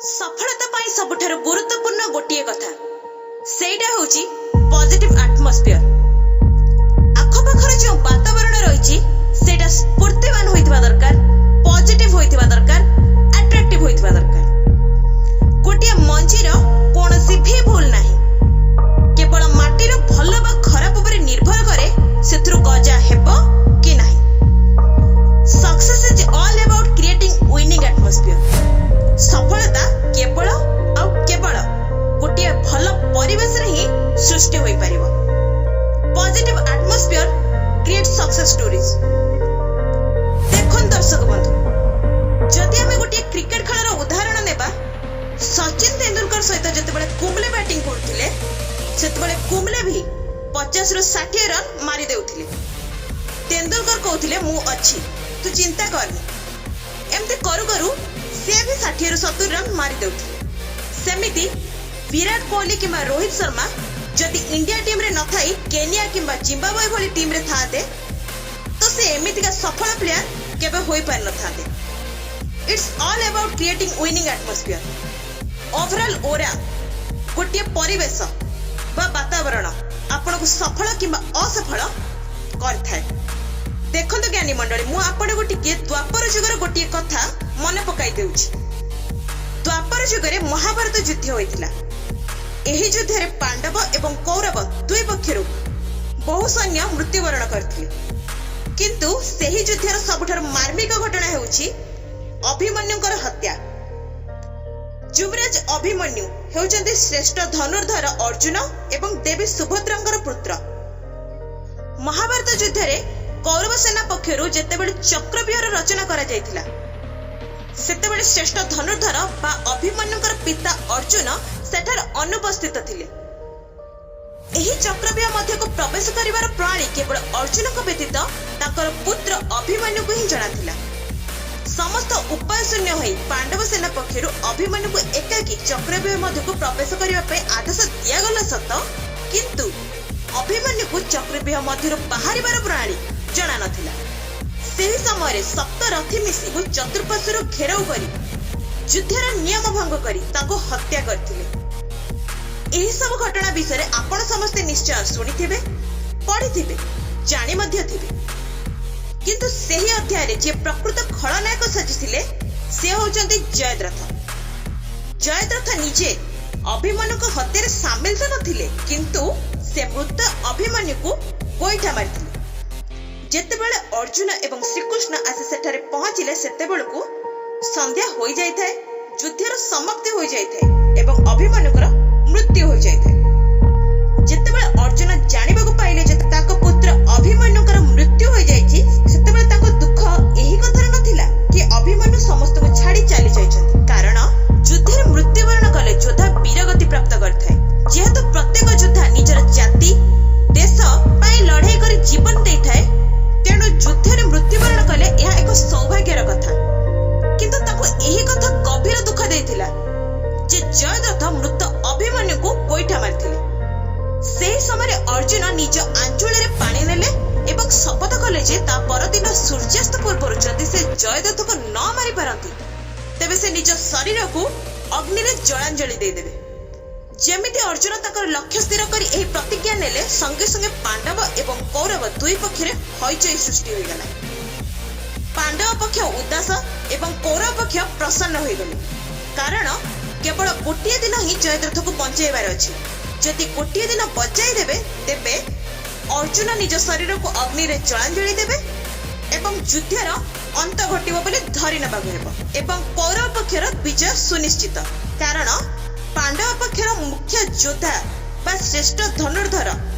ସଫଳତା ପାଇଁ ସବୁଠାରୁ ଗୁରୁତ୍ୱପୂର୍ଣ୍ଣ ଗୋଟିଏ କଥା, ସେଇଟା ହେଉଛି ପଜିଟିଭ ଆଟମୋସ୍ଫିୟର। ଆଖପାଖର ଯେଉଁ ବାତାବରଣ ରହିଛି, ସେଇଟା ସ୍ଫୂର୍ତ୍ତିବାନ ହୋଇଥିବା ଦରକାର, ପଜିଟିଭ ହୋଇଥିବା ଦରକାର, ଆଟ୍ରାକ୍ଟିଭ ହୋଇଥିବା ଦରକାର। ଗୋଟିଏ ମଞ୍ଜିର କୌଣସି ବି ଭୁଲ ନାହିଁ। କେବଳ ମାଟିର ଭଲ ବା ଖରାପ ଉପରେ ନିର୍ଭର କରେ ସେଥିରୁ ଗଜା ହେବ କି ନାହିଁ। Success is all about creating winning atmosphere. ସଫଳତା କେବଳ ଆଉ କେବଳ ଗୋଟିଏ ଭଲ ପରିବେଶରେ ହିଁ ସୃଷ୍ଟି ହୋଇପାରିବ। Positive atmosphere create success stories. ଦେଖନ୍ତୁ ଦର୍ଶକ ବନ୍ଧୁ, ଯଦି ଆମେ ଗୋଟିଏ କ୍ରିକେଟ ଖେଳର ଉଦାହରଣ ନେବା, ସଚିନ ତେନ୍ଦୁଲକର ସହିତ ଯେତେବେଳେ କୁମ୍ବଲେ ବ୍ୟାଟିଂ କରୁଥିଲେ, ସେତେବେଳେ କୁମ୍ବଲେ ବି 50ରୁ 60 ରନ୍ ମାରି ଦେଉଥିଲେ। ତେନ୍ଦୁଲକର କହୁଥିଲେ, "ମୁଁ ଅଛି, ତୁ ଚିନ୍ତା କରନି।" ଏମିତି କରୁ କରୁ ସେ ବି 60ରୁ 70 ରନ୍ ମାରି ଦେଉଥିଲେ। ସେମିତି ବିରାଟ କୋହଲି କିମ୍ବା ରୋହିତ ଶର୍ମା ଯଦି ଇଣ୍ଡିଆ ଟିମ୍ରେ ନଥାଇ କେନିଆ କିମ୍ବା ଜିମ୍ବାୱେ ଭଳି ଟିମ୍ରେ ଥାଆନ୍ତେ, ତ ସେ ଏମିତିକା ସଫଳ ପ୍ଲେୟାର କେବେ ହୋଇପାରିନଥାନ୍ତେ। It's all about creating winning atmosphere. Overall aura, ଗୋଟିଏ ପରିବେଶ ବା ବାତାବରଣ ଆପଣଙ୍କୁ ସଫଳ କିମ୍ବା ଅସଫଳ କରିଥାଏ। ଦେଖନ୍ତୁ ଜ୍ଞାନୀ ମଣ୍ଡଳୀ, ମୁଁ ଆପଣଙ୍କୁ ଟିକିଏ ଦ୍ୱାପର ଯୁଗର ଗୋଟିଏ କଥା ମନେ ପକାଇ ଦେଉଛି। ଦ୍ୱାପର ଯୁଗରେ ମହାଭାରତ ଯୁଦ୍ଧ ହୋଇଥିଲା। ଏହି ଯୁଦ୍ଧରେ ପାଣ୍ଡବ ଏବଂ କୌରବ ଦୁଇ ପକ୍ଷରୁ ବହୁ ସୈନ୍ୟ ମୃତ୍ୟୁବରଣ କରିଥିଲେ। କିନ୍ତୁ ସେହି ଯୁଦ୍ଧର ସବୁଠାରୁ ମାର୍ମିକ ଘଟଣା ହେଉଛି ଅଭିମନ୍ୟୁଙ୍କର ହତ୍ୟା। ଯୁବରାଜ ଅଭିମନ୍ୟୁ ହେଉଛନ୍ତି ଶ୍ରେଷ୍ଠ ଧନୁର୍ଦ୍ଧର ଅର୍ଜୁନ ଏବଂ ଦେବୀ ସୁଭଦ୍ରାଙ୍କର ପୁତ୍ର। ମହାଭାରତ ଯୁଦ୍ଧରେ କୌରବ ସେନା ପକ୍ଷରୁ ଯେତେବେଳେ ଚକ୍ରବ୍ୟୁହର ରଚନା କରାଯାଇଥିଲା, ସେତେବେଳେ ଶ୍ରେଷ୍ଠ ଧନୁର୍ଦ୍ଧର ବା ଅଭିମନ୍ୟୁଙ୍କର ପିତା ଅର୍ଜୁନ ସେଠାରେ ଅନୁପସ୍ଥିତ ଥିଲେ। ଏହି ଚକ୍ରବ୍ୟୁହ ମଧ୍ୟକୁ ପ୍ରବେଶ କରିବାର ପ୍ରଣାଳୀ କେବଳ ଅର୍ଜୁନଙ୍କ ବ୍ୟତୀତ ତାଙ୍କର ପୁତ୍ର ଅଭିମନ୍ୟୁକୁ ହିଁ ଜଣାଥିଲା। ସମସ୍ତ ଉପାୟ ଶୂନ୍ୟ ହୋଇ ପାଣ୍ଡବ ସେନା ପକ୍ଷରୁ ଅଭିମନ୍ୟୁକୁ ଏକାକୀ ଚକ୍ରବ୍ୟୁହ ମଧ୍ୟକୁ ପ୍ରବେଶ କରିବା ପାଇଁ ଆଦେଶ ଦିଆଗଲା ସତ, କିନ୍ତୁ ଅଭିମନ୍ୟୁକୁ ଚକ୍ରବ୍ୟୁହ ମଧ୍ୟରୁ ବାହାରିବାର ପ୍ରଣାଳୀ ଜଣା ନଥିଲା। ସେହି ସମୟରେ ସପ୍ତରଥି ମିଶି ଚତୁଃପାର୍ଶ୍ୱରୁ ଘେରାଉ କରି ଯୁଦ୍ଧର ନିୟମ ଭଙ୍ଗ କରି ତାଙ୍କୁ ହତ୍ୟା କରିଥିଲେ। ଏହି ସବୁ ଘଟଣା ବିଷୟରେ ଆପଣ ସମସ୍ତେ ନିଶ୍ଚୟ ଶୁଣିଥିବେ, ପଢିଥିବେ, ଜାଣି ମଧ୍ୟ ଥିବେ। କିନ୍ତୁ ସେହି ଅଧ୍ୟାୟରେ ଯିଏ ପ୍ରକୃତ ଖଳନାୟକ ସାଜିଥିଲେ, ସେ ହେଉଛନ୍ତି ଜୟଦ୍ରଥ। ଜୟଦ୍ରଥ ନିଜେ ଅଭିମନ୍ୟୁଙ୍କ ହତ୍ୟାରେ ସାମିଲ ତ ନଥିଲେ, କିନ୍ତୁ ସେ ମୃତ ଅଭିମନ୍ୟୁକୁ ଗୋଇଠା ମାରିଥିଲେ। ଯେତେବେଳେ ଅର୍ଜୁନ ଏବଂ ଶ୍ରୀକୃଷ୍ଣ ଆସି ସେଠାରେ ପହଞ୍ଚିଲେ, ସେତେବେଳକୁ ସନ୍ଧ୍ୟା ହୋଇଯାଇଥାଏ, ଯୁଦ୍ଧର ସମାପ୍ତି ହୋଇଯାଇଥାଏ ଏବଂ ଅଭିମନ୍ୟୁଙ୍କର ମୃତ୍ୟୁ ହୋଇଯାଇଥାଏ। ଯେତେବେଳେ ଅର୍ଜୁନ ଜାଣିବାକୁ ପାଇଲେ ଯେ ତାଙ୍କ ପୁତ୍ର ଅଭିମନ୍ୟୁଙ୍କର ମୃତ୍ୟୁ ହୋଇଯାଇଛି, ସେତେବେଳେ ତାଙ୍କ ଦୁଃଖ ଏହି କଥାରେ ନଥିଲା କି ଅଭିମନ୍ୟୁ ସମସ୍ତଙ୍କୁ ଛାଡି ଚାଲି ଯାଇଛନ୍ତି। କାରଣ ଯୁଦ୍ଧରେ ମୃତ୍ୟୁବରଣ କଲେ ଯୋଦ୍ଧା ବୀରଗତି ପ୍ରାପ୍ତ କରିଥାଏ। ଯେହେତୁ ପ୍ରତ୍ୟେକ ଯୋଦ୍ଧା ନିଜର ଜାତି, ଦେଶ ପାଇଁ ଲଢେଇ କରି ଜୀବନ ଦେଇଥାଏ, ତେଣୁ ଯୁଦ୍ଧରେ ମୃତ୍ୟୁବରଣ କଲେ ଏହା ଏକ ସୌଭାଗ୍ୟର କଥା। କିନ୍ତୁ ତାଙ୍କୁ ଏହି କଥା ଗଭୀର ଦୁଃଖ ଦେଇଥିଲା ଯେ ଜୟଦ୍ରଥ ମୃତ ଅଭିମନ୍ୟୁକୁ ଗୋଇଠା ମାରିଥିଲେ। ସେହି ସମୟରେ ଅର୍ଜୁନ ନିଜ ଆଞ୍ଜୁଳିରେ ପାଣି ନେଲେ ଏବଂ ଶପଥ କଲେ ଯେ ତା ପରଦିନ ସୂର୍ଯ୍ୟାସ୍ତ ପୂର୍ବରୁ ଯଦି ସେ ଜୟଦ୍ରଥକୁ ନ ମାରି ପାରନ୍ତି, ତେବେ ସେ ନିଜ ଶରୀରକୁ ଅଗ୍ନିରେ ଜଳାଞ୍ଜଳି ଦେଇଦେବେ। ଯେମିତି ଅର୍ଜୁନ ତାଙ୍କର ଲକ୍ଷ୍ୟ ସ୍ଥିର କରି ଏହି ପ୍ରତିଜ୍ଞା ନେଲେ, ସଙ୍ଗେ ସଙ୍ଗେ ପାଣ୍ଡବ ଏବଂ କୌରବ ଦୁଇ ପକ୍ଷରେ ହଇଚଇ ସୃଷ୍ଟି ହୋଇଗଲା। ପାଣ୍ଡବ ପକ୍ଷ ଉଦାସ ଏବଂ କୌରବ ପକ୍ଷ ପ୍ରସନ୍ନ ହୋଇଗଲେ। କାରଣ କେବଳ ଗୋଟିଏ ଦିନ ହିଁ ଜୟଦ୍ରଥକୁ ବଞ୍ଚାଇବାର ଅଛି। ଯଦି ଗୋଟିଏ ଦିନ ବଞ୍ଚାଇ ଦେବେ, ତେବେ ଅର୍ଜୁନ ନିଜ ଶରୀରକୁ ଅଗ୍ନିରେ ଜଳାଞ୍ଜଳି ଦେବେ ଏବଂ ଯୁଦ୍ଧର ଅନ୍ତ ଘଟିବ ବୋଲି ଧରି ନେବାକୁ ହେବ ଏବଂ କୌରବ ପକ୍ଷର ବିଜୟ ସୁନିଶ୍ଚିତ। କାରଣ ପାଣ୍ଡବ ପକ୍ଷର ମୁଖ୍ୟ ଯୋଦ୍ଧା ବା ଶ୍ରେଷ୍ଠ ଧନୁର୍ଦ୍ଧର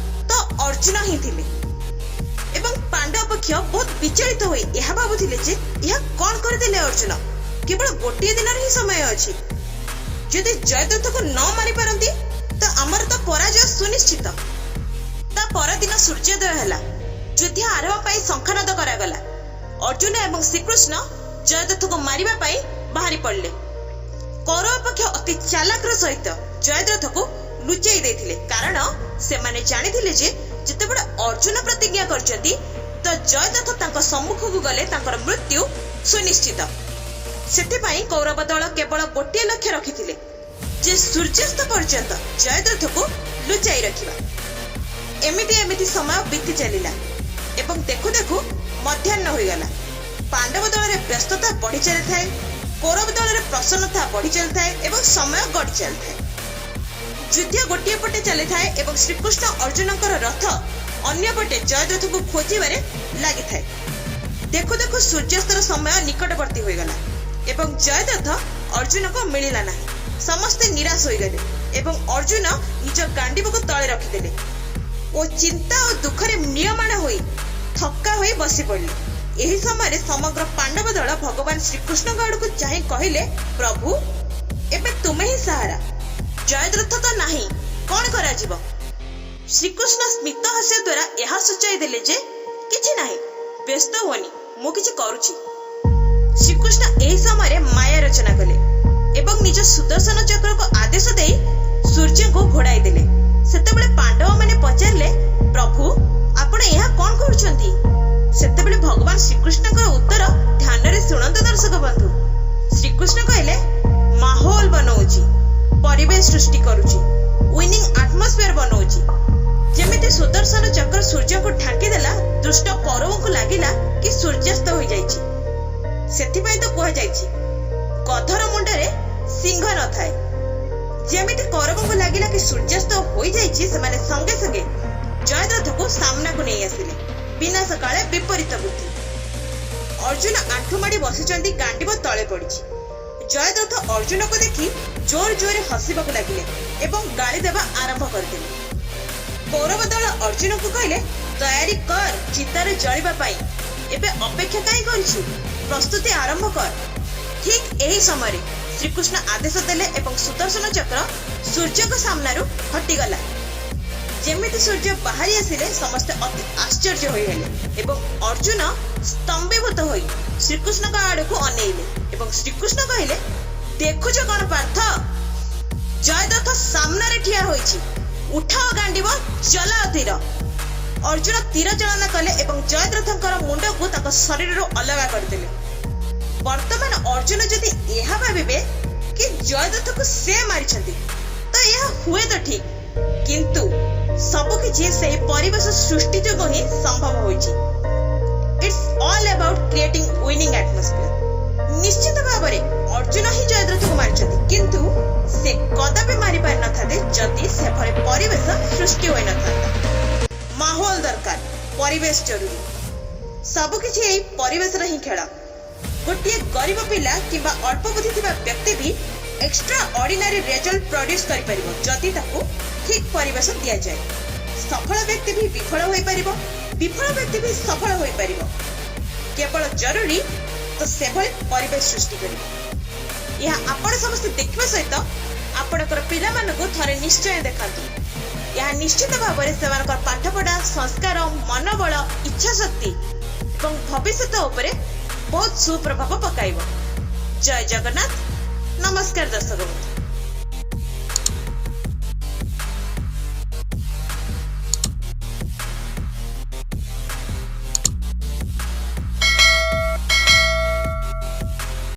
ତ ଅର୍ଜୁନ ହିଁ ଥିଲେ। ଏବଂ ପାଣ୍ଡବ ପକ୍ଷ ବହୁତ ବିଚଳିତ ହୋଇ ଏହା ଭାବୁଥିଲେ ଯେ ଏହା କଣ କରିଦେଲେ ଅର୍ଜୁନ? କେବଳ ଗୋଟିଏ ଦିନର ହିଁ ସମୟ ଅଛି। ଯଦି ଜୟଦ୍ରଥକୁ ନ ମାରି ପାରନ୍ତି, ତ ଆମର ତ ପରାଜୟ ସୁନିଶ୍ଚିତ। ତା ପରଦିନ ସୂର୍ଯ୍ୟୋଦୟ ହେଲା। ଯୁଦ୍ଧ ଆରମ୍ଭ ପାଇଁ ଶଙ୍ଖନାଦ କରାଗଲା। ଅର୍ଜୁନ ଏବଂ ଶ୍ରୀକୃଷ୍ଣ ଜୟଦ୍ରଥକୁ ମାରିବା ପାଇଁ ବାହାରି ପଡ଼ିଲେ। କୌରବ ପକ୍ଷ ଅତି ଚାଲାକର ସହିତ ଜୟଦ୍ରଥକୁ ଲୁଚେଇ ଦେଇଥିଲେ। କାରଣ ସେମାନେ ଜାଣିଥିଲେ ଯେ ଯେତେବେଳେ ଅର୍ଜୁନ ପ୍ରତିଜ୍ଞା କରିଛନ୍ତି, ତ ଜୟଦ୍ରଥ ତାଙ୍କ ସମ୍ମୁଖକୁ ଗଲେ ତାଙ୍କର ମୃତ୍ୟୁ ସୁନିଶ୍ଚିତ। ସେଥିପାଇଁ କୌରବ ଦଳ କେବଳ ଗୋଟିଏ ଲକ୍ଷ୍ୟ ରଖିଥିଲେ ଯେ ସୂର୍ଯ୍ୟାସ୍ତ ପର୍ଯ୍ୟନ୍ତ ଜୟଦ୍ରଥକୁ ଲୁଚାଇ ରଖିବା। ଏମିତି ଏମିତି ସମୟ ବିତି ଚାଲିଲା ଏବଂ ଦେଖୁ ଦେଖୁ ମଧ୍ୟାହ୍ନ ହୋଇଗଲା। ପାଣ୍ଡବ ଦଳରେ ବ୍ୟସ୍ତତା ବଢି ଚାଲିଥାଏ, କୌରବ ଦଳରେ ପ୍ରସନ୍ନତା ବଢି ଚାଲିଥାଏ ଏବଂ ସମୟ ଗଡି ଚାଲିଥାଏ। ଯୁଦ୍ଧ ଗୋଟିଏ ପଟେ ଚାଲିଥାଏ ଏବଂ ଶ୍ରୀକୃଷ୍ଣ ଅର୍ଜୁନଙ୍କର ରଥ ଅନ୍ୟପଟେ ଜୟଦ୍ରଥକୁ ଖୋଜିବାରେ ଲାଗିଥାଏ। ଦେଖୁ ଦେଖୁ ସୂର୍ଯ୍ୟାସ୍ତର ସମୟ ନିକଟବର୍ତ୍ତୀ ହୋଇଗଲା ଏବଂ ଜୟଦ୍ରଥ ଅର୍ଜୁନକୁ ମିଳିଲା ନାହିଁ। ସମସ୍ତେ ନିରାଶ ହୋଇଗଲେ ଏବଂ ଅର୍ଜୁନ ନିଜ ଗାଣ୍ଡିବକୁ ତଳେ ରଖିଦେଲେ ଓ ଚିନ୍ତା ଓ ଦୁଃଖରେ ମ୍ରିୟମାଣ ହୋଇ ଥକ୍କା ହୋଇ ବସି ପଡ଼ିଲେ। ଏହି ସମୟରେ ସମଗ୍ର ପାଣ୍ଡବ ଦଳ ଭଗବାନ ଶ୍ରୀକୃଷ୍ଣଙ୍କ ଆଡ଼କୁ ଚାହିଁ କହିଲେ, "ପ୍ରଭୁ, ଏବେ ତୁମେ ହିଁ ସାହାରା। ଜୟଦ୍ରଥ ତ ନାହିଁ, କଣ କରାଯିବ?" ଶ୍ରୀକୃଷ୍ଣ ସ୍ମିତ ହାସ୍ୟ ଦ୍ୱାରା ଏହା ସୂଚାଇ ଦେଲେ ଯେ କିଛି ନାହିଁ, ବ୍ୟସ୍ତ ହୁଅନି, ମୁଁ କିଛି କରୁଛି। ଶ୍ରୀକୃଷ୍ଣ ଏହି ସମୟରେ ମାୟା ରଚନା କଲେ ଏବଂ ନିଜ ସୁଦର୍ଶନ ଚକ୍ରକୁ ଆଦେଶ ଦେଇ ସୂର୍ଯ୍ୟଙ୍କୁ ଘୋଡ଼ାଇ ଦେଲେ। ସେତେବେଳେ ପାଣ୍ଡବମାନେ ପଚାରିଲେ, "ପ୍ରଭୁ, ଆପଣ ଏହା କଣ କରୁଛନ୍ତି?" ସେତେବେଳେ ଭଗବାନ ଶ୍ରୀକୃଷ୍ଣଙ୍କର ଉତ୍ତର ଧ୍ୟାନରେ ଶୁଣନ୍ତୁ ଦର୍ଶକ ବନ୍ଧୁ। ଶ୍ରୀକୃଷ୍ଣ କହିଲେ, "ମାହୋଲ ବନଉଛି, ପରିବେଶ ସୃଷ୍ଟି କରୁଛି, ୱିନିଂ ଆଟମୋସ୍ଫିୟର ବନଉଛି।" ଯେମିତି ସୁଦର୍ଶନ ଚକ୍ର ସୂର୍ଯ୍ୟଙ୍କୁ ଢାଙ୍କି ଦେଲା, ଦୁଷ୍ଟ କୌରବଙ୍କୁ ଲାଗିଲା କି ସୂର୍ଯ୍ୟାସ୍ତ ହୋଇଯାଇଛି। ସେଥିପାଇଁ ତ କୁହାଯାଇଛି, ଗଧର ମୁଣ୍ଡରେ ଶିଙ୍ଗ ନଥାଏ। ଯେମିତି କୌରବଙ୍କୁ ଲାଗିଲା କି ସୂର୍ଯ୍ୟାସ୍ତ ହୋଇଯାଇଛି, ସେମାନେ ସଙ୍ଗେ ସଙ୍ଗେ ଜୟଦ୍ରଥକୁ ସାମ୍ନାକୁ ନେଇ ଆସିଲେ। ବିନାଶ କାଳେ ବିପରୀତ ବୁଦ୍ଧି। ଅର୍ଜୁନ ଆଣ୍ଠୁ ମାଡ଼ି ବସିଛନ୍ତି, ଗାଣ୍ଡିବ ତଳେ ପଡ଼ିଛି। ଜୟଦ୍ରଥ ଅର୍ଜୁନକୁ ଦେଖି ଜୋର ଜୋରରେ ହସିବାକୁ ଲାଗିଲେ ଏବଂ ଗାଳି ଦେବା ଆରମ୍ଭ କରିଦେଲେ। କୌରବ ଦଳ ଅର୍ଜୁନକୁ କହିଲେ, "ତୟାରୀ କର ଚିତାରେ ଜଳିବା ପାଇଁ। ଏବେ ଅପେକ୍ଷା କାହିଁ କରୁଛୁ? ପ୍ରସ୍ତୁତି ଆରମ୍ଭ କର।" ଠିକ ଏହି ସମୟରେ ଶ୍ରୀକୃଷ୍ଣ ଆଦେଶ ଦେଲେ ଏବଂ ସୁଦର୍ଶନ ଚକ୍ର ସୂର୍ଯ୍ୟଙ୍କ ସାମ୍ନାରୁ ହଟିଗଲା। ଯେମିତି ସୂର୍ଯ୍ୟ ବାହାରି ଆସିଲେ, ସମସ୍ତେ ଅତି ଆଶ୍ଚର୍ଯ୍ୟ ହୋଇଗଲେ ଏବଂ ଅର୍ଜୁନ ସ୍ତମ୍ଭୀଭୂତ ହୋଇ ଶ୍ରୀକୃଷ୍ଣଙ୍କ ଆଡ଼କୁ ଅନେଇଲେ ଏବଂ ଶ୍ରୀକୃଷ୍ଣ କହିଲେ, "ଦେଖୁଛ କଣ ପାର୍ଥ? ଜୟଦ୍ରଥ ସାମ୍ନାରେ ଠିଆ ହୋଇଛି। ଉଠାଅ ଗାଣ୍ଡିବ, ଚଲାଅ ତୀର।" ଅର୍ଜୁନ ତୀର ଚାଳନା କଲେ ଏବଂ ଜୟଦ୍ରଥଙ୍କର ମୁଣ୍ଡକୁ ତାଙ୍କ ଶରୀରରୁ ଅଲଗା କରିଦେଲେ। ବର୍ତ୍ତମାନ ଅର୍ଜୁନ ଯଦି ଏହା ଭାବିବେ କି ଜୟଦ୍ରଥକୁ ସେ ମାରିଛନ୍ତି, ତ ଏହା ହୁଏତ ଠିକ, କିନ୍ତୁ ସବୁକିଛି ସେହି ପରିବେଶ ସୃଷ୍ଟି ଯୋଗୁଁ ହିଁ ସମ୍ଭବ ହୋଇଛି। It's all about creating winning atmosphere. ନିଶ୍ଚିତ ଭାବରେ ଅର୍ଜୁନ ହିଁ ଜୟଦ୍ରଥକୁ ମାରିଛନ୍ତି, କିନ୍ତୁ ସେ କଦାପି ମାରି ପାରିନଥାନ୍ତେ ଯଦି ସେଭଳି ପରିବେଶ ସୃଷ୍ଟି ହୋଇନଥାନ୍ତା। ମାହୋଲ ଦରକାର, ପରିବେଶ ଜରୁରୀ। ସବୁକିଛି ଏଇ ପରିବେଶର ହିଁ ଖେଳ। ଗୋଟିଏ ଗରିବ ପିଲା କିମ୍ବା ଅଳ୍ପ ବୁଦ୍ଧି ଥିବା ବ୍ୟକ୍ତି ବି ଏକ୍ସଟ୍ରା ଅର୍ଡିନାରୀ ରେଜଲ୍ଟ ପ୍ରଡ୍ୟୁସ କରିପାରିବ, ଯଦି ତାକୁ ଠିକ ପରିବେଶ ଦିଆଯାଏ। ସଫଳ ବ୍ୟକ୍ତି ବି ବିଫଳ ହୋଇପାରିବ, ବିଫଳ ବ୍ୟକ୍ତି ବି ସଫଳ ହୋଇପାରିବ। କେବଳ ଜରୁରୀ ତ ସେଭଳି ପରିବେଶ ସୃଷ୍ଟି କରିବ। ଏହା ଆପଣ ସମସ୍ତେ ଦେଖିବା ସହିତ ଆପଣଙ୍କର ପିଲାମାନଙ୍କୁ ଥରେ ନିଶ୍ଚୟ ଦେଖାନ୍ତୁ। ଏହା ନିଶ୍ଚିତ ଭାବରେ ସେମାନଙ୍କର ପାଠପଢା, ସଂସ୍କାର, ମନୋବଳ, ଇଚ୍ଛାଶକ୍ତି ଏବଂ ଭବିଷ୍ୟତ ଉପରେ ବହୁତ ସୁପ୍ରଭାବ ପକାଇବ। ଜୟ ଜଗନ୍ନାଥ। ନମସ୍କାର ଦର୍ଶକ ବନ୍ଧୁ।